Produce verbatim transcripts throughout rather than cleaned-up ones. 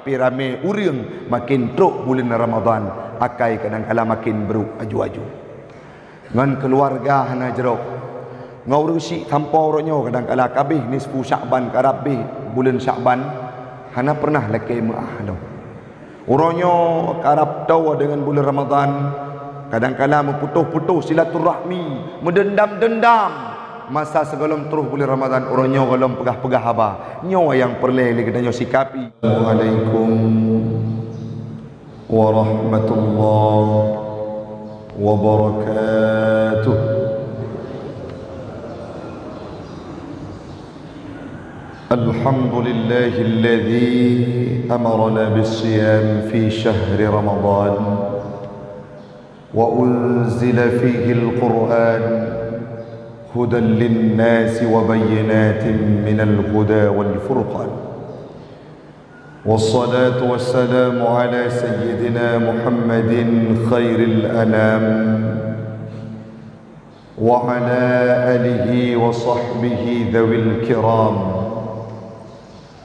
Tapi ramé ureuëng makin trok buleuen Ramadhan, akai kadang kala makin brok aju-aju. Ngon keuluwarga hana jroh. Ngon ureuëng syiek sampoe uroe nyoe kadang kala ka abéh nisfu Syakban, ka rab abéh buleuen Syakban, hana pernah lakée meuáh lom. Uroe nyoe ka rab toe deungon buleuen Ramadhan, kadang kala meuputôh-putôh silaturahmi, meudendam-dendam. Masa sigohlom troh buleuen Ramadhan, uroe nyoe gohlom peugah-peugah haba. Nyoe nyang peureulée lé geutanyoe sikapi. Assalamualaikum warahmatullahi wabarakatuh. الحمد لله الذي أمرنا بالصيام في شهر رمضان، وأنزل فيه القرآن هدى للناس وبينات من الهدى والفرقان. والصلاة والسلام على سيدنا محمد خير الأنام، وعلى آله وصحبه ذوي الكرام.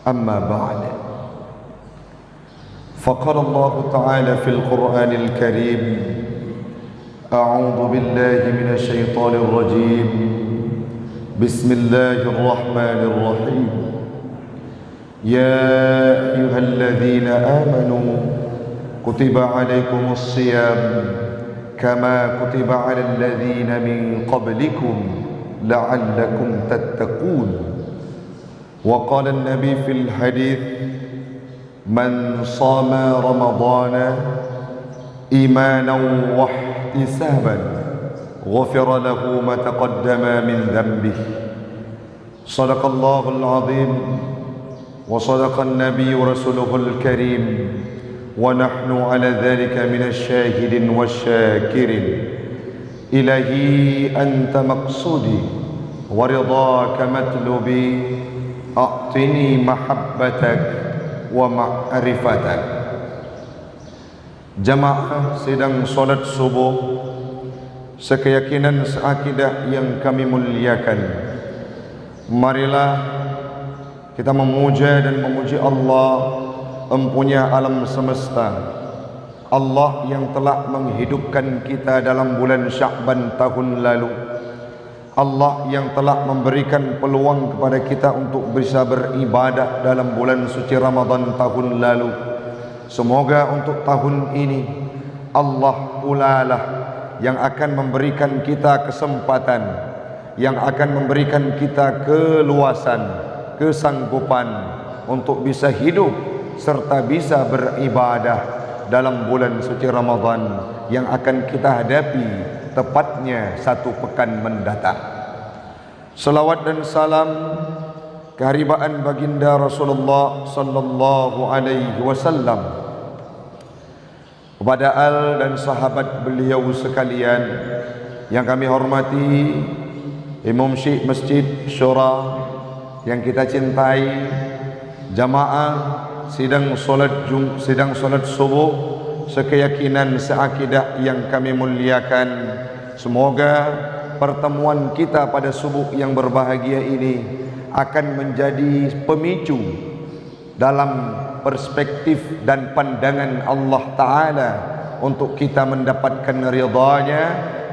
أما بعد، فقال الله تعالى في القرآن الكريم: أعوذ بالله من الشيطان الرجيم. بسم الله الرحمن الرحيم. يا أيها الذين آمنوا كتب عليكم الصيام كما كتب على الذين من قبلكم لعلكم تتقون. وقال النبي في الحديث: من صام رمضان إيمانا واحتسابا غفر له ما تقدم من ذنبه. صدق الله العظيم وصدق النبي ورسوله الكريم، ونحن على ذلك من الشاهدين والشاكرين. إلهي أنت مقصودي ورضاك مطلوبي، أعطني محبتك ومعرفتك. Jamaah sidang salat suboh, sekeyakinan seakidah yang kami muliakan, marilah kita memuja dan memuji Allah, Empunya alam semesta, Allah yang telah menghidupkan kita dalam bulan Syakban tahun lalu, Allah yang telah memberikan peluang kepada kita untuk bisa beribadah dalam bulan suci Ramadan tahun lalu. Semoga untuk tahun ini, Allah pulalah yang akan memberikan kita kesempatan, yang akan memberikan kita keluasan, kesanggupan untuk bisa hidup serta bisa beribadah dalam bulan suci Ramadan yang akan kita hadapi tepatnya satu pekan mendatang. Selawat dan salam keharibaan baginda Rasulullah sallallahu alaihi wasallam, kepada al dan sahabat beliau sekalian yang kami hormati, Imam Syik Masjid Syura yang kita cintai, jamaah sidang salat Jum-, sidang salat subuh sekeyakinan seakidah yang kami muliakan. Semoga pertemuan kita pada subuh yang berbahagia ini akan menjadi pemicu dalam perspektif dan pandangan Allah Ta'ala untuk kita mendapatkan ridha-Nya,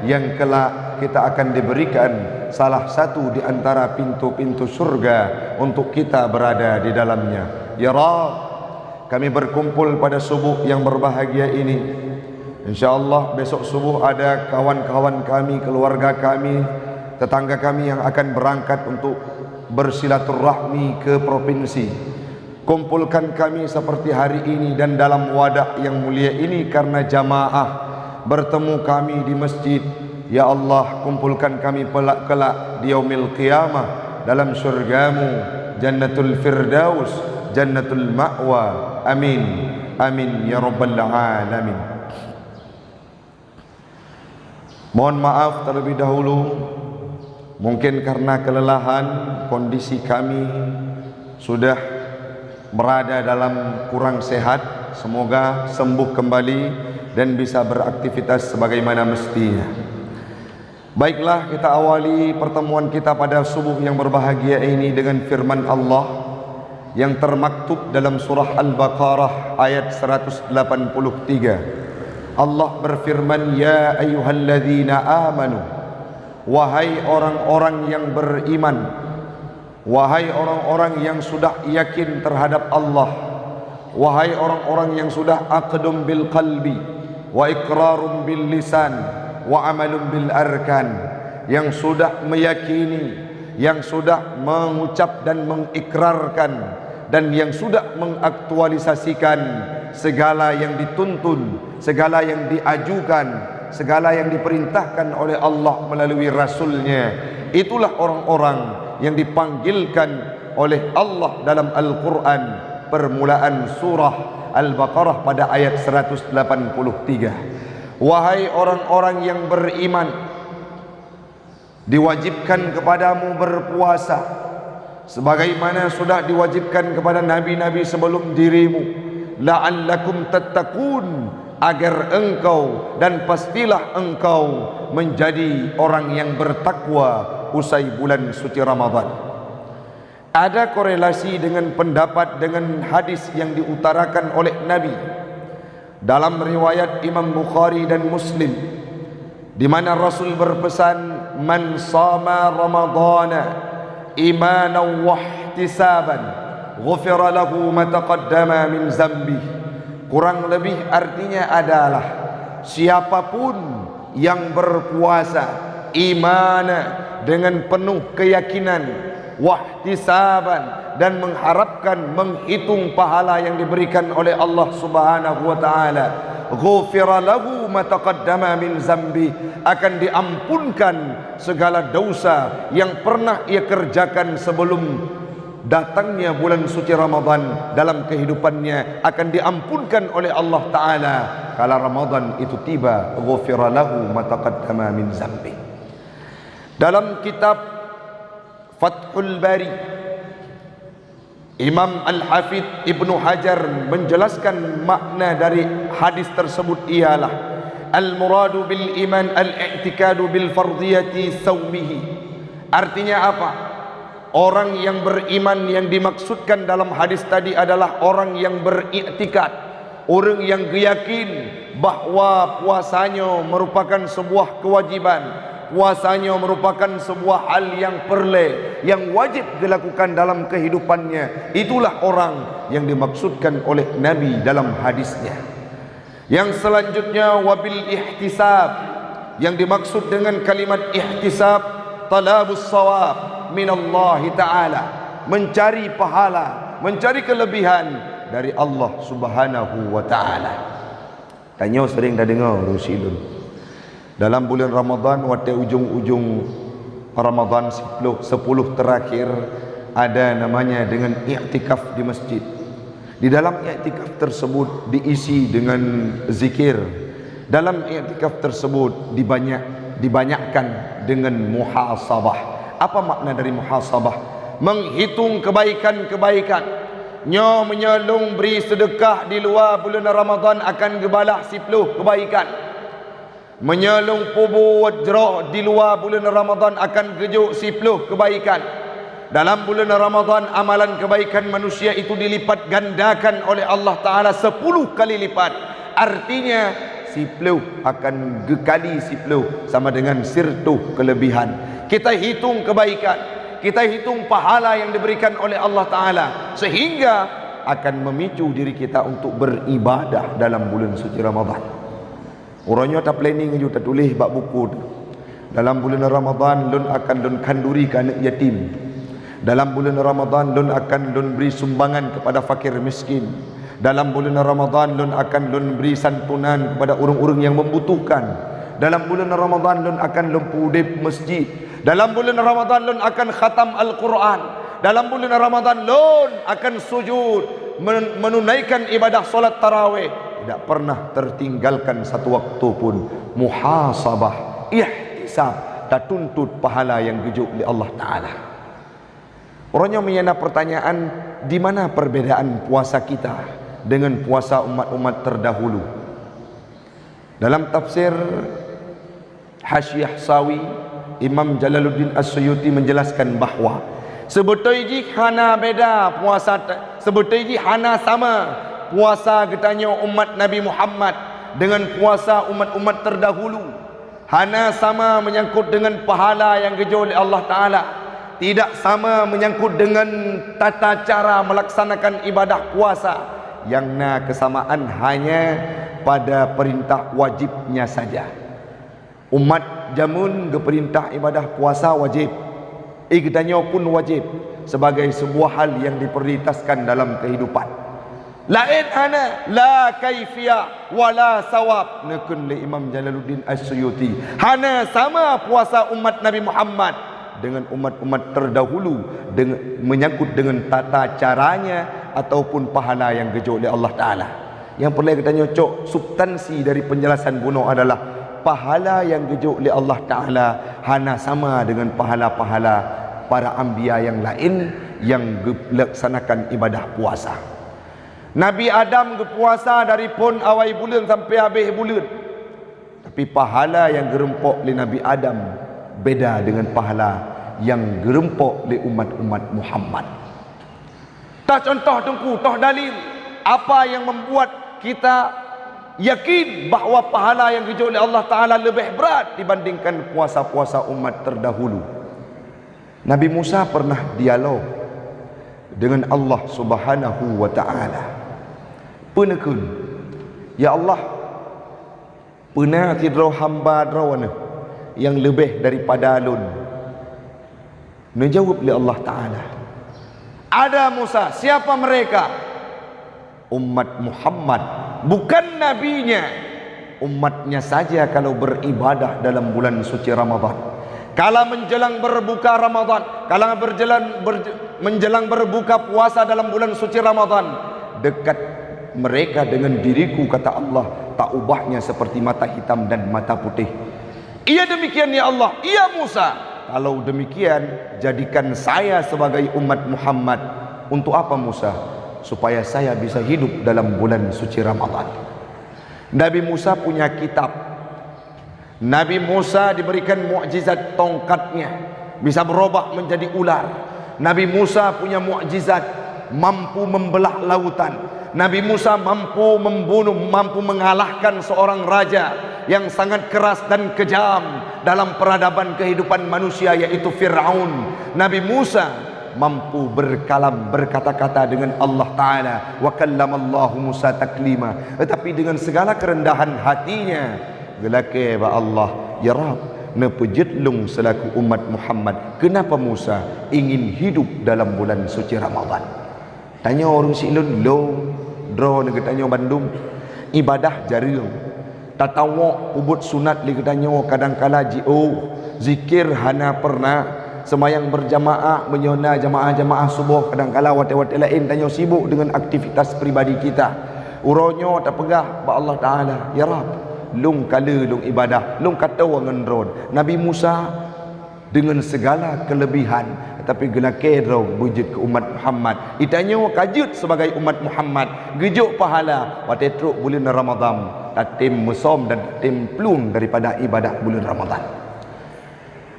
yang kelak kita akan diberikan salah satu di antara pintu-pintu surga untuk kita berada di dalamnya. Ya Rabb, kami berkumpul pada subuh yang berbahagia ini. Insya Allah besok subuh ada kawan-kawan kami, keluarga kami, tetangga kami yang akan berangkat untuk bersilaturahmi ke provinsi. Kumpulkan kami seperti hari ini dan dalam wadah yang mulia ini karena jamaah bertemu kami di masjid. Ya Allah, kumpulkan kami pelak-, kelak di yaumil qiyamah dalam syurga-Mu, Jannatul Firdaus, Jannatul Ma'wa. Amin. Amin ya rabbal alamin. Mohon maaf terlebih dahulu, mungkin karena kelelahan, kondisi kami sudah berada dalam kurang sehat. Semoga sembuh kembali dan bisa beraktivitas sebagaimana mestinya. Baiklah, kita awali pertemuan kita pada subuh yang berbahagia ini dengan firman Allah. Yang termaktub dalam surah Al-Baqarah ayat seratus delapan puluh tiga. Allah berfirman, "Ya ayyuhalladzina amanu, wahai orang-orang yang beriman, wahai orang-orang yang sudah yakin terhadap Allah, wahai orang-orang yang sudah aqdun bil qalbi, wa iqrarun bil lisan, wa amalun bil arkan," yang sudah meyakini, yang sudah mengucap dan mengikrarkan, dan yang sudah mengaktualisasikan segala yang dituntun, segala yang diajukan, segala yang diperintahkan oleh Allah melalui Rasul-Nya. Itulah orang-orang yang dipanggilkan oleh Allah dalam Al-Quran, permulaan surah Al-Baqarah pada ayat seratus delapan puluh tiga. Wahai orang-orang yang beriman, diwajibkan kepadamu berpuasa, sebagaimana sudah diwajibkan kepada nabi-nabi sebelum dirimu, la'allakum tattaqun, agar engkau dan pastilah engkau menjadi orang yang bertakwa usai bulan suci Ramadan. Ada korelasi dengan pendapat dengan hadis yang diutarakan oleh Nabi. Dalam riwayat Imam Bukhari dan Muslim, di mana Rasul berpesan, "Man sama Ramadana imanan wahtisaban, ghufira lahu ma taqaddama min zambi." Kurang lebih artinya adalah, siapapun yang berpuasa imana, dengan penuh keyakinan, wahtisaban, dan mengharapkan, menghitung pahala yang diberikan oleh Allah Subhanahu wa taala, ghufira lahu ma taqaddama min zambi, akan diampunkan segala dosa yang pernah ia kerjakan sebelum datangnya bulan suci Ramadan dalam kehidupannya, akan diampunkan oleh Allah Ta'ala kala Ramadan itu tiba, ghufira lahu ma taqaddama min zambi. Dalam kitab Fathul Bari, Imam Al-Hafidh Ibnu Hajar menjelaskan makna dari hadis tersebut ialah, "Al-muradu bil iman al-i'tikadu bil fardiyati saumihi." Artinya apa? Orang yang beriman yang dimaksudkan dalam hadis tadi adalah orang yang beriktikad, ureuëng nyang geuyakin bahwa puasa nyoe merupakan sebuah kewajiban, puasa nyoe merupakan sebuah hal nyang peureulée, nyang wajéb geulakukan dalam kehidupannya. Itulah orang yang dimaksudkan oleh Nabi dalam hadisnya. Yang selanjutnya, wabil ihtisab. Yang dimaksud dengan kalimat ihtisab, talabus sawab minallahi ta'ala, mencari pahala, mencari kelebihan dari Allah Subhanahu wa Ta'ala. Tanyoe sering tadeungoe ureuëng sidroe, dalam bulan Ramadan, watée ujong-ujong Ramadan, sepuluh, sepuluh terakhir, ada namanya dengan iktikaf di masjid. Di dalam iktikaf tersebut diisi dengan zikir. Dalam iktikaf tersebut dibanyak, dibanyakkan dengan muhasabah. Apa makna dari muhasabah? Menghitung kebaikan-kebaikan. Nyoe meunyoe lôn bri seudeukah di luwa buleuen Ramadhan akan geubalah siploh keubaikan. Meunyoe lôn peubuet jroh di luwa buleuen Ramadhan akan geujok siploh keubaikan. Dalam buleuen Ramadhan, amalan keubaikan manusia itu dilipat gandakan oleh Allah Ta'ala sepuluh kali lipat. Artinya, siploh akan geukali siploh sama dengan siratoh keuleubihan. Kita hitung keubaikan, kita hitung pahala nyang diberikan oleh Allah Ta'ala, sehingga akan memicu diri kita untuk beribadah dalam bulan suci Ramadhan. Uroe nyoe taplanning aju tatuléh bak buku teuh, dalam buleuen Ramadhan lôn akan lôn khanduri keu aneuëk yatim. Dalam buleuen Ramadhan lôn akan lôn bri sumbangan keupada fakir miskin. Dalam buleuen Ramadhan lôn akan lôn bri santunan keupada ureuëng-ureuëng nyang membutuhkan. Dalam buleuen Ramadhan lôn akan lôn peuudeb masjid. Dalam buleuen Ramadhan lôn akan khatam Al-Quran. Dalam buleuen Ramadhan lôn akan sujud men-, menunaikan ibadah salat tarawih. Tidak pernah tertinggalkan satu waktu pun. Muhasabah, ihtisab, tatuntut pahala nyang geujok lé Allah Ta'ala. Uroe nyoe meunyoe na pertanyaan, di mana perbedaan puasa kita dengan puasa umat-umat terdahulu? Dalam tafsir Hasyiah Sawi, Imam Jalaluddin As-Suyuti menjelaskan bahwa Seubeutôi jih hana beda puasa, seubeutôi jih hana sama puasa geutanyoe umat Nabi Muhammad deungon puasa umat-umat terdahulu. Hana sama menyangkut dengan pahala yang geujok lé Allah Taala. Tidak sama menyangkut dengan tata cara melaksanakan ibadah puasa. Yang na kesamaan hanya pada perintah wajibnya saja. Umat jameun geupeurintah ibadah puasa wajib. Eh, geutanyoe pun wajib sebagai sebuah hal yang diprioritaskan dalam kehidupan. Laén hana, la kaifiyah wala sawab, neukheun lé Imam Jalaluddin As-Suyuti. Hana sama puasa umat Nabi Muhammad dengan umat-umat terdahulu dengan, menyangkut dengan tata caranya ataupun pahala yang geujok lé Allah Taala. Yang peureulée geutanyoe cok substansi dari penjelasan bunoe adalah pahala yang geujok lé Allah Taala hana sama dengan pahala-pahala para anbiya yang laén yang geulaksanakan ibadah puasa. Nabi Adam geupuasa dari phon awai buleuen sampai habéh buleuen. Tapi pahala yang geurumpok lé Nabi Adam beda dengan pahala yang geurumpok lé umat-umat Muhammad. Toh contoh teungku, toh dalil apa yang membuat kita yakin bahwa pahala yang geujok lé Allah Taala leubeh brat dibandingkan puasa-puasa umat terdahulu. Nabi Musa pernah dialog dengan Allah Subhanahu wa Taala. Peue neukheun, "Ya Allah, peue na sidroe hamba Droeneuh nyang leubeh daripada lôn?" Neujaweueb lé Allah Taala, "Ada Musa." "Siapa mereka?" "Umat Muhammad." "Bukan nabinya, umatnya saja kalau beribadah dalam bulan suci Ramadan. Kala menjelang berbuka Ramadan, kala berjalan, berj-, menjelang berbuka puasa dalam bulan suci Ramadan, dekat mereka dengan diriku," kata Allah, "tak ubahnya seperti mata hitam dan mata putih." "Iya demikian, ya Allah." "Iya Musa." "Kalau demikian, jadikan saya sebagai umat Muhammad." "Untuk apa, Musa?" "Supaya saya bisa hidup dalam bulan suci Ramadan." Nabi Musa punya kitab. Nabi Musa diberikan mukjizat tongkatnya, bisa berubah menjadi ular. Nabi Musa punya mukjizat, mampu membelah lautan. Nabi Musa mampu membunuh, mampu mengalahkan seorang raja yang sangat keras dan kejam dalam peradaban kehidupan manusia, yaitu Firaun. Nabi Musa mampu berkalam, berkata-kata dengan Allah Taala, "Wa kallamallahu Musa taklima." Tetapi dengan segala kerendahan hatinya, geulakée bak Allah, "Ya Rabb, neupeujeuet lôn selaku umat Muhammad. Kenapa Musa ingin hidup dalam bulan suci Ramadan?" Tanyoe ureuëng siklon, lôn, droeneuh geutanyoe bandum, ibadah jareueng. Tatawök peubuet sunat lé geutanyoe kadangkala jiôh, zikir hana pernah, seumayang beurjamaah meunyoe na jamaah-jamaah suboh, kadangkala watée-watée laén tanyoe sibok deungon aktivitas pribadi kita. Uroe nyoe tapeugah bak Allah Taala, "Ya Rabb, lôn ka le lôn ibadah, lôn ka toe ngon droen." Nabi Musa deungon segala kelebihan, tapi geulakée droe beujeuet keu umat Muhammad. Geutanyoe ka jeuet sibagai umat Muhammad, geujok pahala watée trok buleuen Ramadhan, tatem meusom dan tatem plueng daripada ibadah buleuen Ramadhan.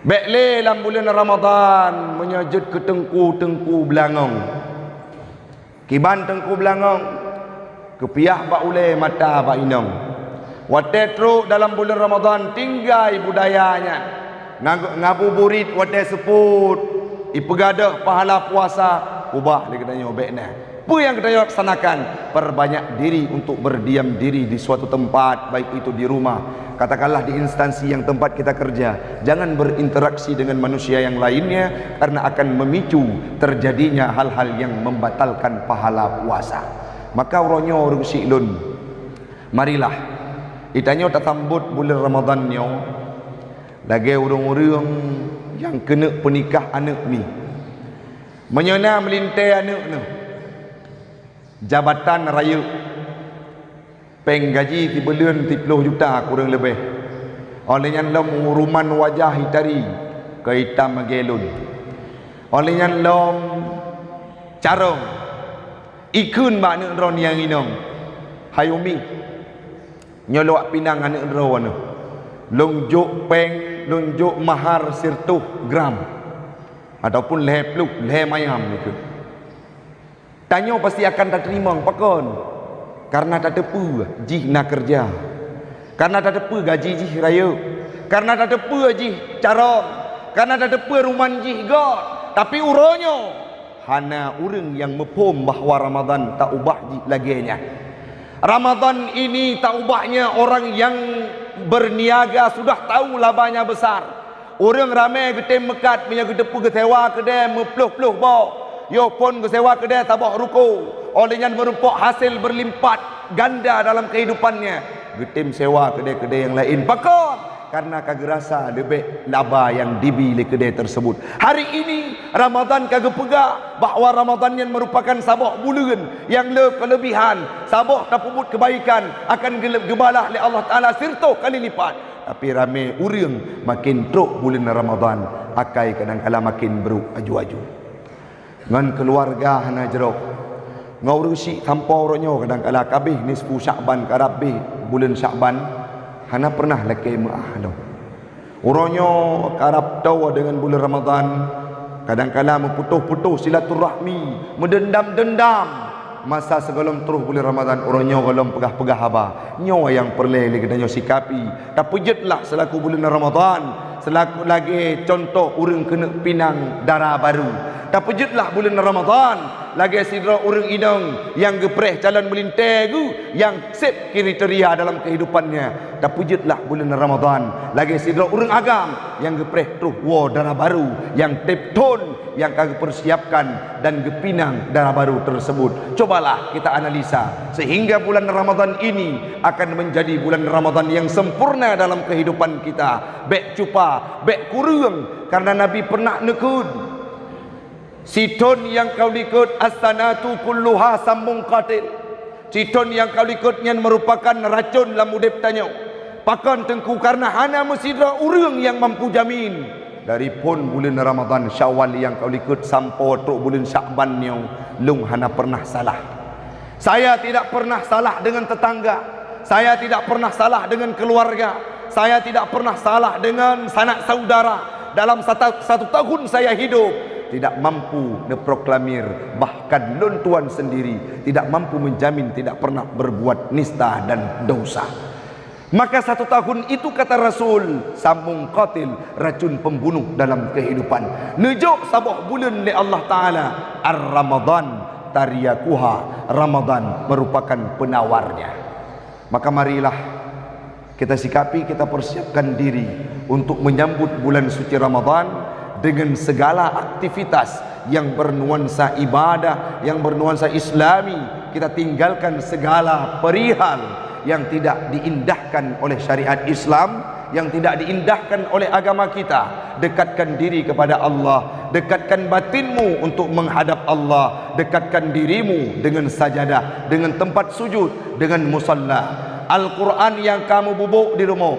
Bék lé lam buleuen Ramadhan meunyoe jeuet keu teungku-teungku beulangong. Kiban teungku beulangong, keupiah bak ulée mata bak inong. Watée trok dalam buleuen Ramadhan, tinggai budaya nyan. Ngang-, ngabuburit watée seupôt, ipeugadôh pahala puasa, ubah lé geutanyoe bék na. Peue nyang geutanyoe laksanakan? Perbanyak diri untuk berdiam diri di suatu tempat, baik itu di rumah, katakanlah di instansi yang tempat kita kerja, jangan berinteraksi dengan manusia yang lainnya karena akan memicu terjadinya hal-hal yang membatalkan pahala puasa. Maka uroe nyoe ureuëng siklon, marilah geutanyoe tasambot buleuen Ramadhan nyoe lagée ureuëng-ureuëng nyang keuneuk peunikah aneuëk mi. Meunyoe na meulintée aneuëk neuh, jabatan rayeuk, péng gaji sibuleuen siplôh juta kureueng leubeh. Óh lheueh nyan lom uruman wajah itari keu itam lagée lôn. Óh lheueh nyan lom carông ikheun bak aneuëk droe nyang inong, "Hai umi, nyoe lôn pinang aneuëk droe neuh. Lôn jok péng, lôn jok mahar sireutôh gram." Ataupun lhèe pluek, lhèe mayam ikôt. Tanyoe pasti akan tateurimong, pakon? Karena tateupeue jih na keureuja. Karena tateupeue gaji jih rayeuk. Karena tateupeue jih carông. Karena tateupeue ruman jih göt. Tapi uroe nyoe, hana ureuëng nyang muphom bahwa Ramadhan taubah jih lagèe nyan. Ramadhan ini taubahnya orang yang berniaga sudah tahu labanya besar. Ureuëng ramè geutem meukat, meunyoe geuteupeue geusewa keudè meuploh-ploh boh, yoh phon geusewa keudè saboh ruko, óh lheueh nyan meurumpok hasil berlipat ganda dalam kehidupannya. Geutem sewa keudè-keudè nyang laén. Pakon? Karena ka geurasa leubeh laba nyang dibi lé keudè tersebut. Hari ini, Ramadhan ka geupeugah bahwa Ramadhan nyan merupakan saboh buleuen nyang le keulebihan, saboh tapeubuet keubaikan akan geule-, geubalah lé Allah Taala siratoh kali lipat. Tapi ramè ureuëng makin trok buleuen Ramadhan, akai kadang kala makin brôk aju-aju. Ngon keuluwarga hana jroh. Ngon ureuëng syiek sampoe uroe nyoe kadang kala ka abéh nisfu Syakban, ka abéh buleuen Syakban, hana pernah lakèe meuáh lom. Uroe nyoe karab toe deungon buleuen Ramadhan, kadang kala meuputôh-putôh silaturahmi, meudeundam-deundam. Masa sigohlom troh buleuen Ramadhan, uroe nyoe gohlom peugah-peugah haba. Nyoe nyang peureulèe lé geutanyoe sikapi. Tapeujeuet lah seulaku buleuen Ramadhan, seulaku lagèe cuntoh ureuëng keuneuk pinang dara barô. Tapeujeuet lah buleuen Ramadhan lagèe sidroe ureuëng inong nyang geupreh calon meulintèe geuh nyang sép kriteria dalam keuhidupannya. Tapeujeuet lah buleuen Ramadhan lagèe sidroe ureuëng agam nyang geupreh troh woe dara barô nyang tép thon nyang ka geupeursiapkan dan geupinang dara barô tersebut. Cobalah kita analisa, sehingga bulan Ramadhan ini akan menjadi bulan Ramadhan yang sempurna dalam kehidupan kita. Bèk cupa, bèk kureueng, karena Nabi pernah neukheun, "Sithon nyang ka likot, as-sanatu kulluha sammun qatil." Sithon nyang ka likot nyan merupakan racon lam udép tanyoe. Pakon Teungku? Karena hana meusidroe ureuëng nyang mampu jamin. Dari phon buleuen Ramadhan, Syawal nyang ka likot sampoe trok buleuen Syakban nyoe, lôn hana pernah salah. Saya tidak pernah salah dengan tetangga. Saya tidak pernah salah dengan keluarga. Saya tidak pernah salah dengan sanak saudara. Dalam satu, satu tahun saya hidup, tidak mampu neuproklamir, bahkan lôn tuan sendiri tidak mampu menjamin tidak pernah berbuat nista dan dosa. Maka satu tahun itu, kata Rasul, sammun qatil, racun pembunuh dalam kehidupan. Neujok saboh buleuen lé Allah Taala, ar-Ramadhan tariyakuha, Ramadhan merupakan penawarnya. Maka marilah kita sikapi, kita persiapkan diri untuk menyambut bulan suci Ramadhan dengan segala aktivitas yang bernuansa ibadah, yang bernuansa Islami. Kita tinggalkan segala perihal yang tidak diindahkan oleh syariat Islam, yang tidak diindahkan oleh agama kita. Dekatkan diri kepada Allah, dekatkan batinmu untuk menghadap Allah, dekatkan dirimu dengan sajadah, dengan tempat sujud, dengan musalla. Al-Quran nyang ka mububuek di rumoh,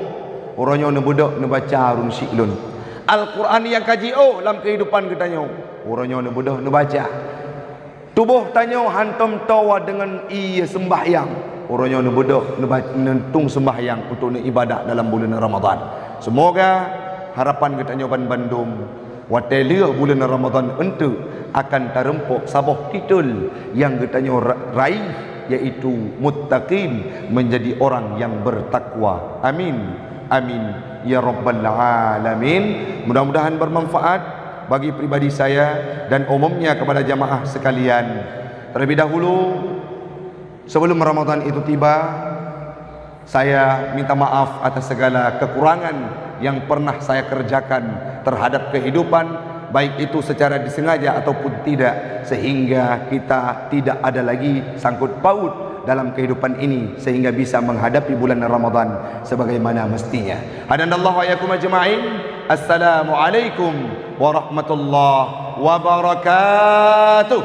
uroe nyoe neubeudôh neubaca ureuëng syiek lôn. Al-Quran nyang ka jiôh lam keuhidupan geutanyoe, uroe nyoe neubeudôh neubaca. Tuboh tanyoe hantom toe deungon ié seumbahyang, uroe nyoe neubeudôh neuba-, neutueng seumbahyang untuk neuibadah dalam buleuen Ramadhan. Seumoga harapan geutanyoe ban bandum, watèe lheueh buleuen Ramadhan eunteuk, akan tareumpok saboh titel nyang geutanyoe ra-, raih, yaitu muttaqin, menjadi orang yang bertakwa. Amin. Amin ya rabbal alamin. Mudah-mudahan bermanfaat bagi pribadi saya dan umumnya kepada jamaah sekalian. Terlebih dahulu, sebelum Ramadan itu tiba, saya minta maaf atas segala kekurangan yang pernah saya kerjakan terhadap kehidupan, baik itu secara disengaja ataupun tidak, sehingga kita tidak ada lagi sangkut paut dalam kehidupan ini, sehingga bisa menghadapi bulan Ramadan sebagaimana mestinya. Hadanallahu wa iyyakum ajma'in. Assalamualaikum warahmatullahi wabarakatuh.